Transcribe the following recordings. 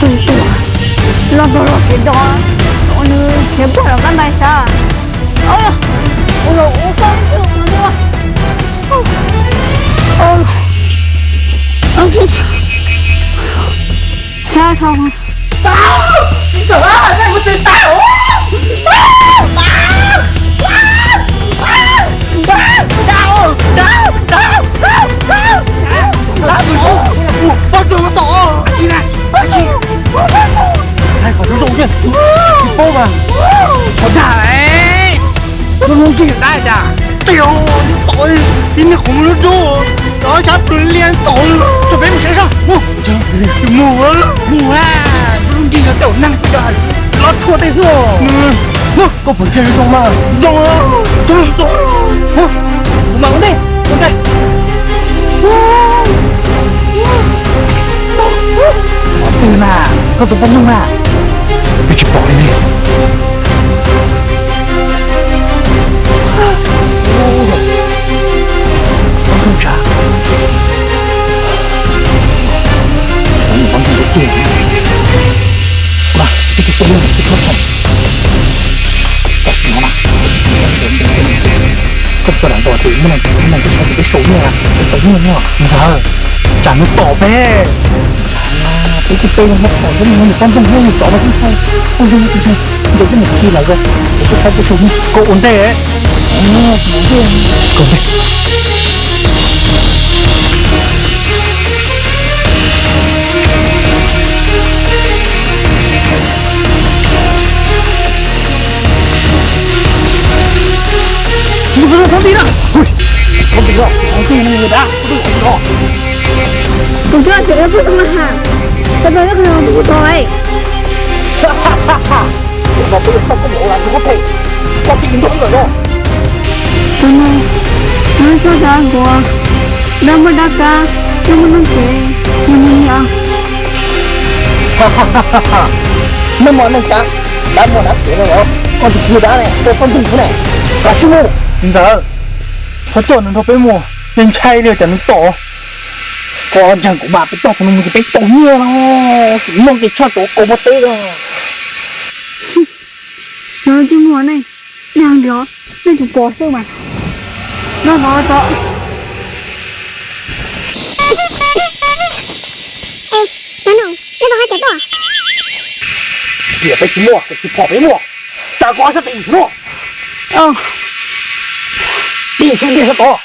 Tus tuaj los tau los kev do, nws khiav puag los kab ntais sav. Ua los ua koj ib tug no. Sab tau. Tij dab cas? Tiag, tom ib niag qhov muag lub rub, cov sab pw liaj tom. Tso peb mus saib seb. Mus, mus, mus, lub nrig no tej ua neeg peb cov los tshua tej xwb. Koj puas ntseeg zoo mas? Zoo, zoo, zoo. Kuv mam ua ntej, ua ntej. Peb mas, koj tus poj ntxoog na. Peb tsis pom li ne. Poj ntxoog tsam, poj ntxoog tiag tiag. Mas peb cia peb mus, peb txhob tham. Koj lam nto tias muaj neeg, muaj neeg tuaj txhais tes peb sau nyiaj, peb tau nyiaj no. Ntxawm, tsam nws tom peb. Peb cia peb mus, peb mus, poj ntxoog nws tom mas tsis ntshai. Poj ntxoog nws ntshai, ntes tej mus khi lawm, es peb saib peb sau nyiaj. Koj ua ntej. Koj ua ntej. Tus poj ntxoog thov nti na. Thov nti no, thov nti no, dab, thov nti no. Kuv twb tias peb pheej mus ha, koj tau ib qho kuv tau. Tus no peb yuav tau koj mus ua lawv tus koj phem, koj tsis nrog lawm no. Tus no, nws txhob xav kuv, dab muaj dab kab, dab muaj neej tsev, nws mus li os. Neeg muaj neej kab, dab muaj dab tsev no los, koj tsis yog dab ne, koj poj ntxoog xwb ne. Kav tsij mus. Txiv ntxawm, txhob coj nws nrog peb mus, yeej ntshai li cas nws tom. Koj ntseeg kuv mas, peb coj tus no mus ces peb tau nyiaj no, noj kev tshaj tau kaus muaj teb os. Yog tsis muaj ne, nej hais li os, nej tsis pom xwb mas. Noj mov tso. Tias peb tsis muaj, peb tsis pom peb muaj. Tsam koj sab tes no. Tias sab tes sab tod.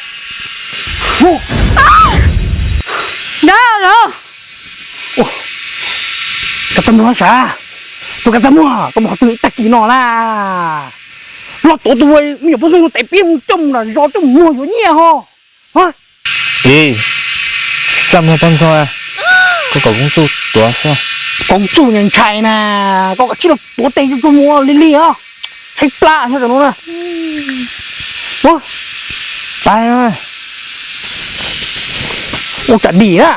Dab los. Koj txaj muag sav, tus koj txaj muag, koj mus qhov twg ib tag kis no na? Los tuav tus me nyuam poj ntxoog no tes pib mus coj mus nram zos coj mus muag yuav nyiaj ho. Ib, txaj muag poj ntxoog, koj kom koob txuj tuav xwb. Koob txuj ntshai na, koj kav tsij los tuav tes tsuag tsuag mus lig lig os. Tshaib plab xwb no na. Ua, tais, ua tsam dim na.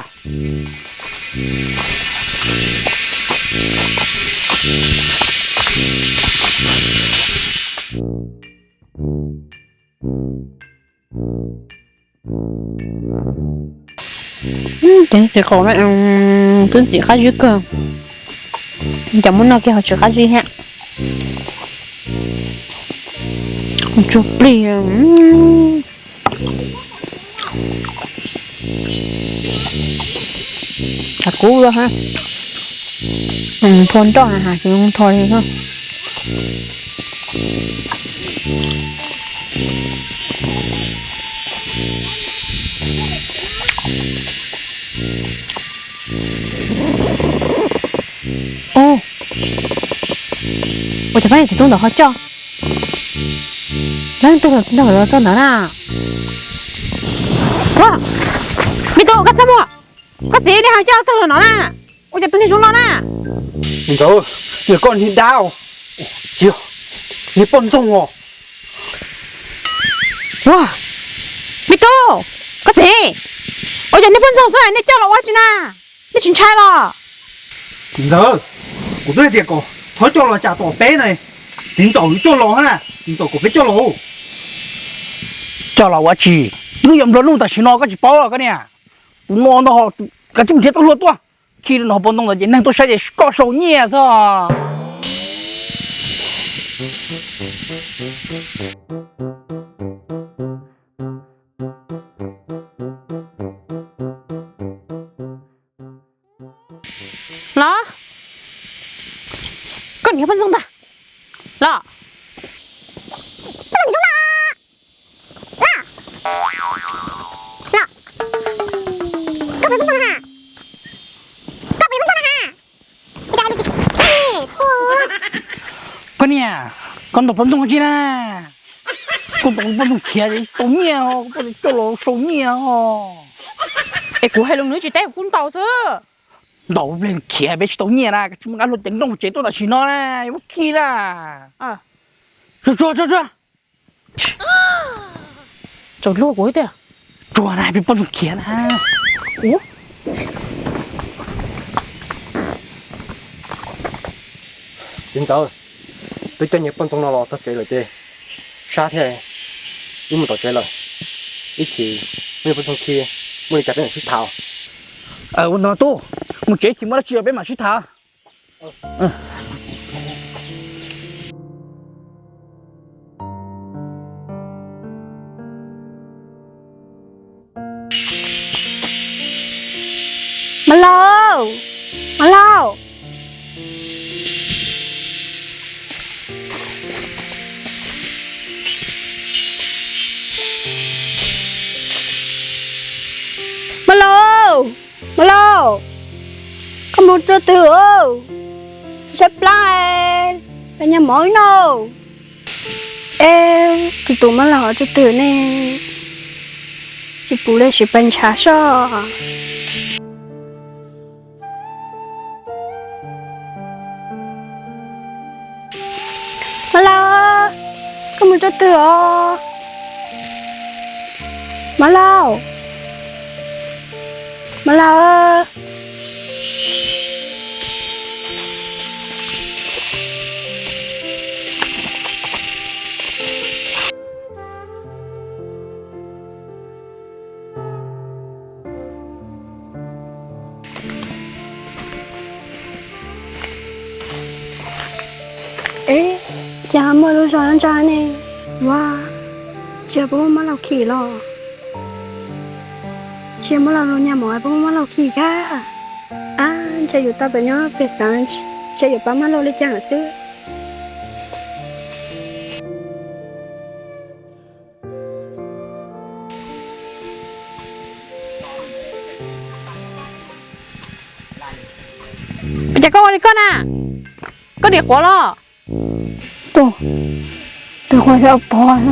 Cov txiv qaub, twb ntxim qab zib kawg. Cov muab noj kiag ho tsis qab zib thiab. Tsuag plig. Tshav kub lawm ha. Thua nroj na ha, tsis thua li. Ua cas pab niag txiv tub ntawd ho coj leej twg los txog ntawd na? Me tub, koj txaj muag, koj txiv niag ho coj leej twg los no na? Ua cas tus niag zoo no na? Ntxawm, yog koj niag dab, niag poj ntxoog os. Ua, me tub, koj txiv, ua cas niag poj ntxoog xwb nej coj los ua tsi na? Nej tsis ntshai los? Ntxawm, kuv twb hais tias kom txhob coj los tsam tom peb na. Txiv ntxawm coj los na, txiv ntxawm kom peb coj los. Coj los ua tsi? Twb yuav nplua nuj tam sim no koj tsis paub los koj niam. Tus no ntag, kav tsij mus nrhiav tau hlua tuaj. Khi no poj ntxoog ntawd ces neeg tuaj saib ces koj sau nyiaj xwb. Los, koj niam poj ntxoog ntag. Los, koj niam, koj ntaus poj ntxoog tsi na? Koj ntaus poj ntxoog khiav tsis tau nyiaj os, koj poj ntxoog coj los sau nyiaj os. Es kuv hais lus nws tsis teb kuv ntaus xwb. Ntaus ple khiav peb tsis tau nyiaj na, tsis muaj nqaij hlua ceev nrooj tsev tuaj tam sim no na, yuav muab khi na. Tsuag tsuag tsuag tsuag. Tsaus luag kuv tiag. Tsuag na, peb poj ntxoog khiav na. Txiv ntxawm, twb coj nyias poj ntxoog no los txog tsev lawm ces sab thiab, wb mus tom tsev lawm. Ib chim muaj poj ntxoog khi, muaj li cas peb mam sib tham. Ua no tub, mus tsev ib chim muaj dab tsi los peb mam sib tham. Mab laug, mab laug, mab laug, mab laug, koj mus rau twg? Saib plab, peb nyias mov noj. Es tus tus mab laug rau twg ne? Tsis pom li, sim pais ntshav soj. Mab laug, koj mus rau twg os? Mab laug, mab laug. Es cas muaj lub zog ntsa ne? Ua, ntshai puas muaj mab laug khi los? Ntshai mab laug los nyas mov puas muaj mab laug khi thiab? Ab, ntshai yuav tau pem nyob pem xeev, ntshai yuav pab mab laug li cas xwb. Ua cas koj ua li koj na? Koj dim qhuav los? Tus, tus qhuav xyov pog,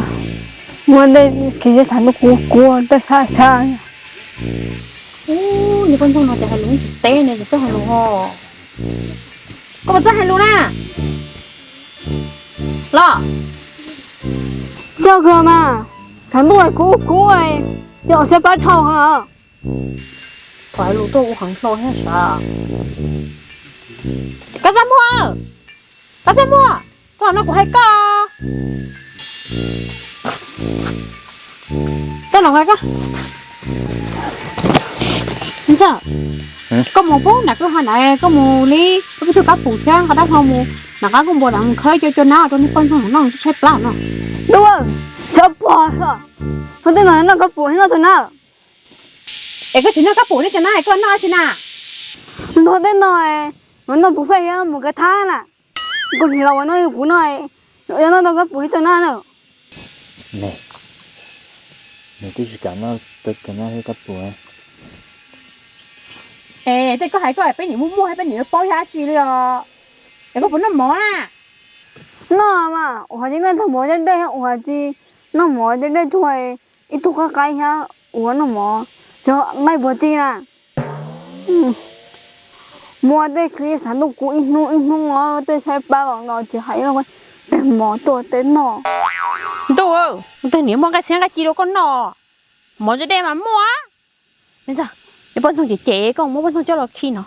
muaj tej kev tham ntuj kuv kuv tej sab sab. Ub, niag poj ntxoog no ces hais lus tsis teb ne, tsis txawj hais lus ho. Koj puas txawj hais lus na? Los. Txawj kawg mas, tham ntuj kuv kuv, yog siab pab dhau heev. Thov hais lus tuaj ua heev hlo thiab sav. Koj txaj muag, koj txaj muag, koj no kuv hais koj. Koj los koj. Ntxawm, koj mus pub nram kwj ha na, koj mus li koj peb tug kab pum thiab nqa dab hlau mus nram qab nkuaj npua na, mus khawb cov cua nab rau niag poj ntxoog noj tshaib plab no. Ntuj, xyov pog, hnub tej no noj kab pum thiab noj tus nab. Es koj tsis noj kab pum thiab tus nab es koj noj dab tsi na? Hnub tej no, mus noj pum faj thiab mus kav thab na. Koj hais los ua no kuv no, yog noj tau kab pum thiab tus nab na. Ne, nws twb tsis kam noj tus nab thiab kab pum. Es tej koj hais koj peb niam muaj muaj thiab peb niam yuav paub yog dab tsi li os. Es koj puas noj mov na? Noj mas, ua cas tsis noj tag mov deb deb, ua cas tsis noj mov deb deb tuag, ib tug qaib qaib thiab ua noj mov, cov nqaij puas txi na. Muaj tej clip xav ntuj kuv ib hnub ib hnub os, tej tshaib plab los no tsis hais, peb mov tuaj tej noj. Ntuj, tus niam muaj nqaij txhiab nqaij ci rau koj noj, mov deb deb mas muaj. Niag poj ntxoog cem cem koj, muab poj ntxoog coj los khi no,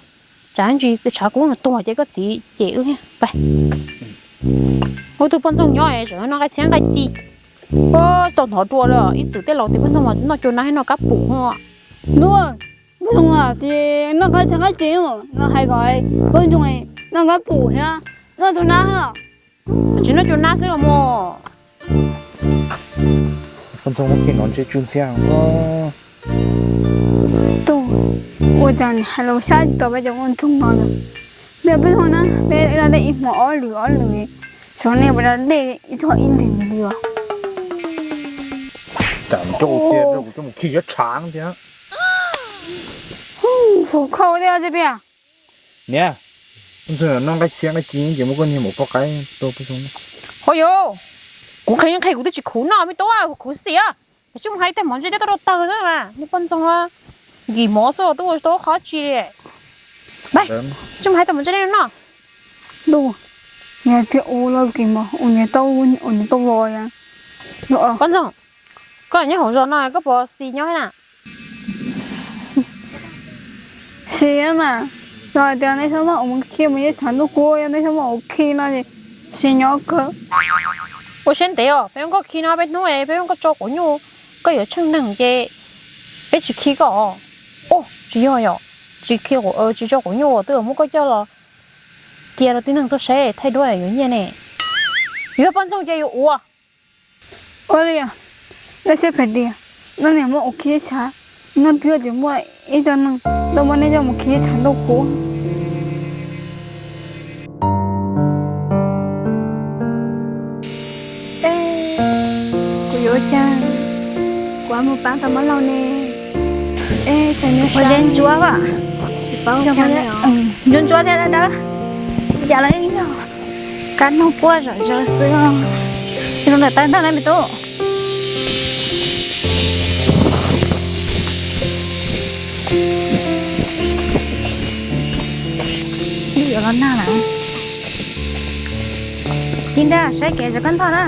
tsam ntsis tshav kub no tuag ces koj txiv cem wb thiab. Pais, ua tus poj ntxoog nyob es tseem noj nqaij txhiab nqaij ci. Txaus hnov dua li, ib txwm tej laus tias poj ntxoog mas noj cua nab thiab noj kab pum. Ntuj, poj ntxoog tias noj nqaij txhiab nqaij ci, no hais kom poj ntxoog noj kab pum thiab noj tus nab los? Tsis noj cua nab xwb los mas. Poj ntxoog muab khi no ntshe tsw ntxhiab. Tus, ua cas hais lus xyov tsis tau peb cov poj ntxoog no lawm. Peb peb ntxoog na, peb da dej ib hmo ob lwm ob lwm, xyov nej puas da dej ib txog ib lwm li os. Cas coj ua tiag, kuv coj mus khi siab tshav thiab. Fus khau tiag tiag. Niam, poj ntxoog noj nqaij txhiab nqaij ci ces muab koj niag maum poj qaib tua poj ntxoog. Ho yus, Kuv nqhis nqhis kuv twb tsis khuv noj me tub, kuv khuv xim os. Koj tsis mus hais tej mov ntse dej tau rau tawg xwb mas, niag poj ntxoog nqhis mov xwb twb ua tau qhov tsis li. Pais, tsis mus hais tej mov ntse dej no. Ntuj, niag thiaj ua lawm kis mos, ua niag tau, ua niag tau los ya. Poj ntxoog, koj nyob hauv zos no koj puas xis nyob na? Xis mas, yog hais tias nej xyov mas ua mus khi mus yeej tshav ntuj kub, yog nej xyov mas ua khi no es xis nyob kawg. Ua siab ntev os, peb muab koj khi no peb hnub es peb muab koj tso quav nyuj, koj yuav tsheej neeg ces peb tsis khi koj os. Ua tsis yog yom, tsis khi, tsis tso quav nyuj twb muab koj coj los cia rau tib neeg tuaj saib thaij duab yuav nyiaj ne. Yog poj ntxoog ces yuav ua. Ua li, nej siab phem tiag, nej niam muab ua khi tshav, nej twb tsis muaj ib co neeg tuaj muab nej coj mus khi tshav ntuj kub. Kuv yuav ua cas, kuv mus pab tau mab laug ne. Ua zeb ntsuab, ntsuab ntsuab thiab dawb dawb, cas los yeej yog kab noog quaj zom zaws xwb. Zoo ntawm tawv ntag na me tub. Yuav los nag na. Ci ntag, saib kev zov koj ntog na.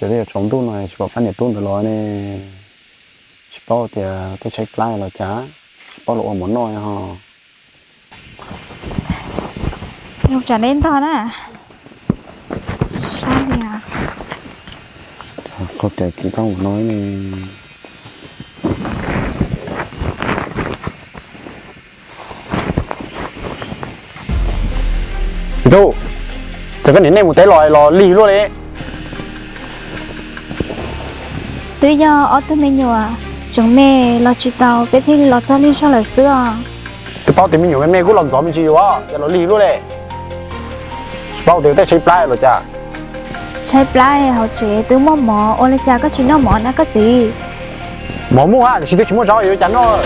Ces twb yuav tsaus ntuj no tsis pom pab niam tub ntawd los ne. Tsis paub tias tej tshaib plab los cas, tsis paub los ua mov noj ho. Zoo tsam neb ntog na. Sab li. Qhov tias kis koj mus no ne. Tub, ces koj niam nej mus teb los los lig luaj li. Twb yog ob tug me nyuam tseem me los tsis tau peb thiaj li los txog lig zog lawm xwb os. Twb paub tias me nyuam me me kuj los ntxov me ntsis yuav, yog los lig luaj li. Tsis paub tias tej tshaib plab los cas. Tshaib plab hauv tsev twb muaj mov, ua li cas koj tsis noj mov na koj txiv? Mov muaj tiam sis twb tsis muaj zaub yuav cas noj.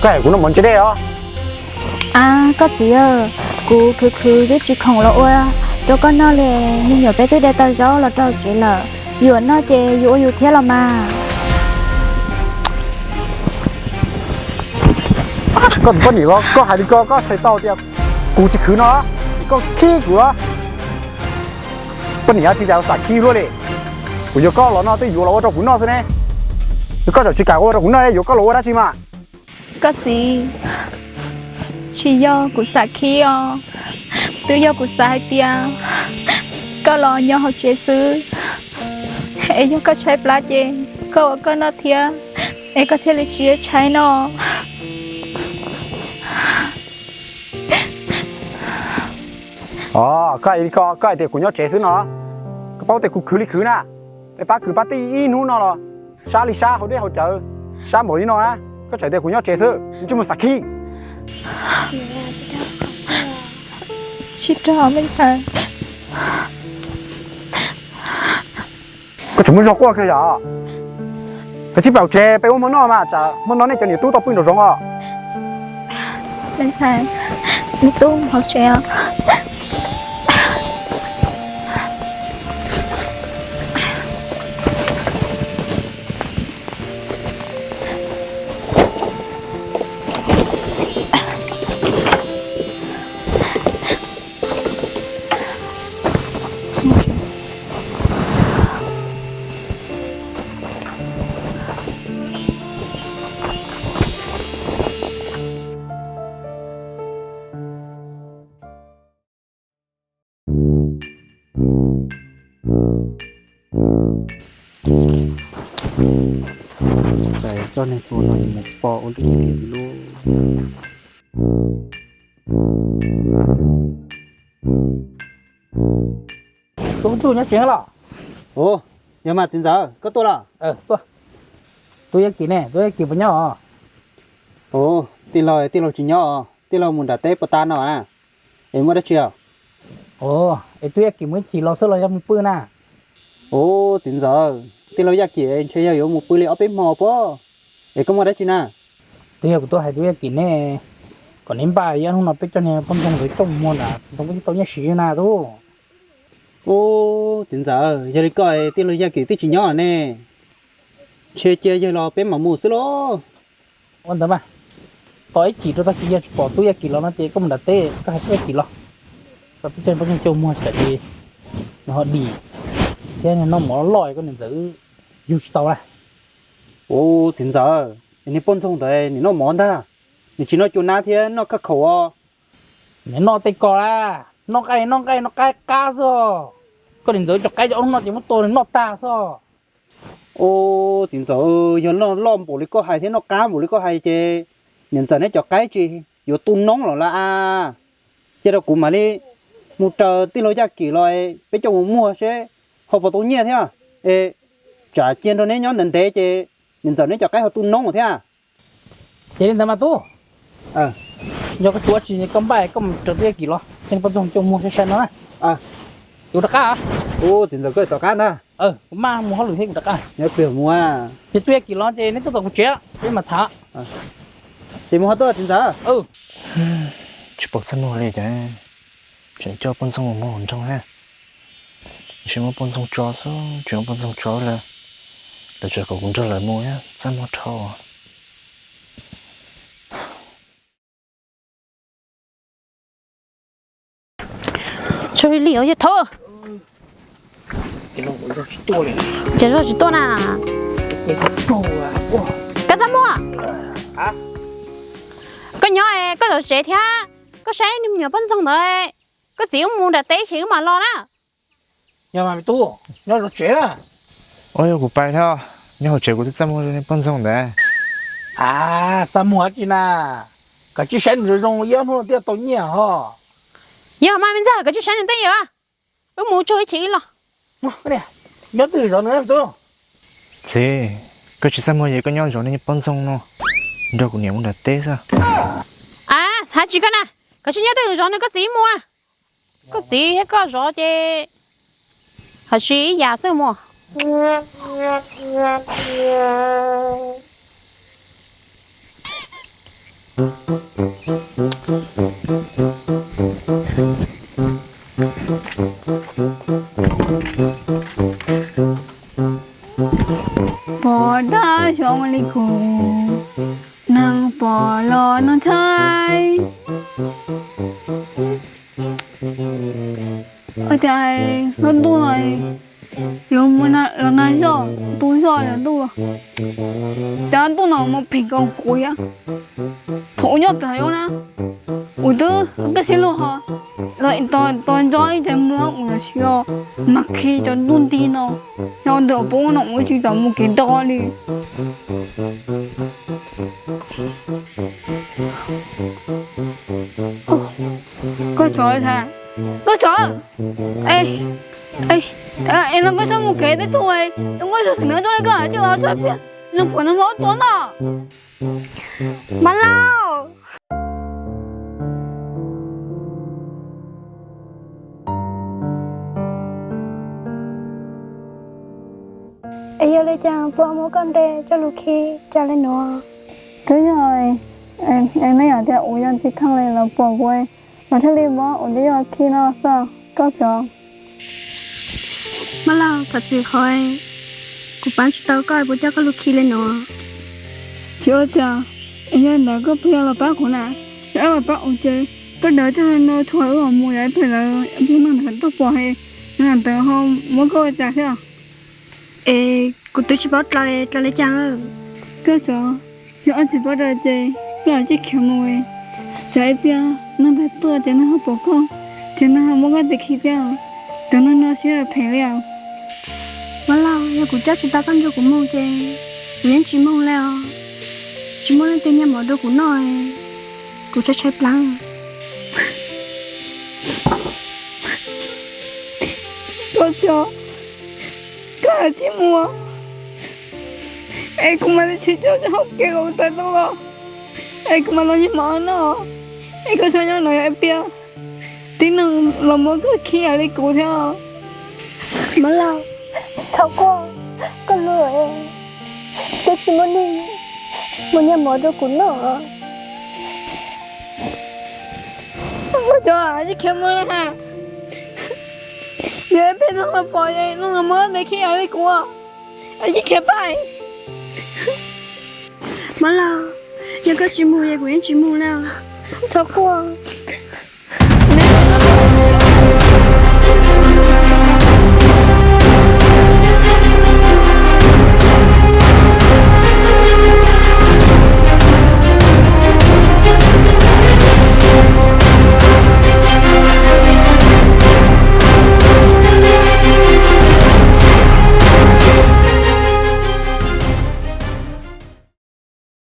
Koj hais kuv noj mov ntse dej os. A, koj txiv, kuv khwv khwv twb tsis khoom los ua rau koj noj li. Me nyuam peb twb de tau zaub los rau tsev lawm, yuav noj ces yuav ua yus thiab los mas. Koj tus poj niam, koj hais li ko koj txhais tau tias kuv tsis khwv no, koj khib kuv. Poj niam tsis kam xam khib luaj li. Kuv yuav koj los no twb yuav los ua rau kuv noj xwb ne. Koj txawm tsis kam ua rau kuv noj, yuav koj los ua dab tsi mas? Koj txiv, tsis yog kuv xam khib os, twb yog kuv xav hais tias koj los nyob hauv tsev xwb, es yog koj tshaib plab ces koj ua koj noj thiab, es koj thiaj li tsis tshaib no. Os, koj hais li ko, koj hais tias kuv nyob tsev xwb no, koj paub tias kuv khwv li khwv na, es pab khwv pab tij ib hnub no los sab li sab hauv dej hauv cawv, sab npaum li no na, koj tseem tias kuv nyob tsev xwb, tsis mus xam khib. Tsis rau me ntxhais. Koj tseem muaj zog quaj kiag yom? Peb tsis pab tsev peb ua hmo noj mas tsam hmo no nej cov niam tub tau pw nraum zoov os. Me ntxhais, me tub mus hauv tsev os. Txais txoj neeg tuag no mus pom ua lub lub. Tub, tub nyob tsev los? Ua, yog mas txiv ntxawm, koj tuaj los? Tuaj. Tub Yaj Kim ne, tub Yaj Kim puas nyob os? Ua, tij laug, tij laug tsis nyob os, tij laug mus nram teb puas tas no na. Es muaj dab tsi os? Ua, es tub Yaj Kim mus ib chim los xwb los yog mus pw na? Ua, txiv ntxawm, tij laug Yaj Kim ntshe yog yuav mus pw li ob peb hmo pob. Es koj muaj dab tsi na? Twb yog kuv tuaj hais tub Yaj Kim ne, kom neb npaj ib ob hnub no peb coj niag poj ntxoog ntawd coj mus muag nram xov tooj peb thiaj tau nyiaj siv na tub. Ub, txiv ntxawm, yog li koj tij laug Yaj Kim twb tsis nyob ne, ntshe cia yawg los peb mam mus xwb lauj. Ua ntawd mas, tos ib chim rau tag kis yog tsis pom tub Yaj Kim los no ces koj mus nram teb koj hais tub Yaj Kim los, kom peb coj poj ntxoog coj muag tsam ces nws ho dim thiab noj mov loj loj koj niam ntxawm yug tsis tau na. Ub, txiv ntxawm, niag poj ntxoog ntawd nws noj mov ntag, nws tsis noj cua nab thiab noj khaj khaum os. Nws noj tej ko la, noj nqaij noj nqaij noj qab qab xwb. Koj niam ntxawm cov qaib cov ub no ces muab tua nws noj tag xwb. Ub, txiv ntxawm, yog noj loj npaum li koj hais thiab noj qab npaum li koj hais ces niam ntxawm neb cov qaib tsis yuav tu noob los lawm a. Cia rau kuv mam li mus raws tij laug Yaj Kim los peb coj mus muag seb ho puas tau nyiaj thiab. Es tsam cia nrog neb nyob ntev ntev ces niam ntxawm neb cov qaib ho tu noob thiab. Ces li ntawd mas tub, yog koj tsis ua tsis koj npaj koj mus raws tub Yaj Kim los, coj poj ntxoog coj muag sai sai no na. Kuv rov qab. Ub, txiv ntxawm, koj tom qab ntag. Kuv maj mus hauj lwm thiab kuv rov qab. Nyob pliag mus. Ces tub Yaj Kim los ces neb tuaj tom kuv tsev peb mam tham. Ces mus ho tuaj txiv ntxawm. Tsis pom Txaj Muag li cas, tseem coj poj ntxoog mus muag hauv nroog thiab. Ntshe muab poj ntxoog tso xwb, tseem muab poj ntxoog tso lawm, lawv tsam kom kuv nrog lawv mus thiab Txaj Muag dhau. Tso li li os yog thov. Ces zog tsis tuaj na. Koj Txaj Muag, koj nyob koj zov tsev thiab, koj saib niag me nyuam poj ntxoog ntawd, koj txiv wb mus nram teb ces wb mam los na. Yog mas me tub, nyob zov tsev na. Ua yog kuv pais thiab, nyob hauv tsev kuv twb Txaj Muag zov niag poj ntxoog ntawd. A, Txaj Muag tsi na, koj tsis saib nws zoo zoo ib ob hnub no thiaj tau nyiaj ho. Yog mas me ntxawg, koj tsis saib nws tej yam, wb mus tsuag ib chim wb los. Nyob twj ywm zov nws me tub. Txiv, koj tsis Txaj Muag ces koj nyob zov niag poj ntxoog no, nrog kuv niam mus nram teb xwb. A, xav tsis koj na, koj tsis nyob twj ywm zov nws, koj txiv mus. Koj txiv thiab koj zov ces hais tsis ib yam xwb mas. Pom dab xyov ua li kuv, neeg pom los neeg tshaib. Ua cas lub ntuj no yuav mus los nag zog tu zog lawm ntuj. Cas ntuj no mus phem nkaus kuv thiab. Thaum ub nyob pem hauv na, kuv twb kaj siab lug ho los tos nco ib ce mus ua yam siab mas khi cov ntuj nti no, nyob ntawm poob no ua tsis tau mus kev do li. Koj tsov, koj tsov, es no koj txhob mus kev teb tug, koj txhob sim nws tuaj li koj tij los txhob pib, nws pom nws muab tua no. Mab Lauj, es yog li cas puas muab koj ntes coj lug khi cas li nuav? Twb yog, es nej yog tias kuv yog txiv kheej li lawv pom kuv, lawv thiaj li muab kuv coj khi no xwb koj tsov. Mab Lauj, thov txim qhov kuv paab tsis tau koj puas coj koj lug khi li nuav. Tsis ua cas, yog ntawd koj puas yog los pab kuv na? Yog los pab kuv ces koj daws coj no txhua wb mus yog ib pliag lawv pib no ntawd tuaj pom es ntawd ho muab koj ua cas thiab? Es kuv twb tsis paub dlaws, dlaws li cas. Koj tsov, yog koj tsis paub dlaws ces koj cia li khiav mus, tsam ib pliag neeg ntawd tuaj ces neeg ho pom koj, ces neeg ho muab koj tes khi thiab. Cov neeg no siab phem li os. Mab Lauj, yog kuv coj tsis tau koj nrug kuv moog ces kuv yeej tsis moog li os. Tsis muaj leej twg nyiag mov rau kuv noj, kuv tshaib tshaib plab. Koj tsov, koj hais txij muag es kuv mam li tsis coj hauv kev los tawm tau los, es kuv mam los nyiag mov noj, es koj txhob nyob no yog ib pliag tib neeg los muab koj khi li kuv thiab. Mab Lauj, thov koj, koj lug, twb tsis muaj neeg Muaj nyiaj mov rau kuv noj. Cov, tsis khiav mus na. Yog peb tub los pom, no los muab ntes khi li kuv, tsis khiav pab. Mab Lauj, yog koj tsis mus es kuv yeej tsis mus na. Txhob quaj.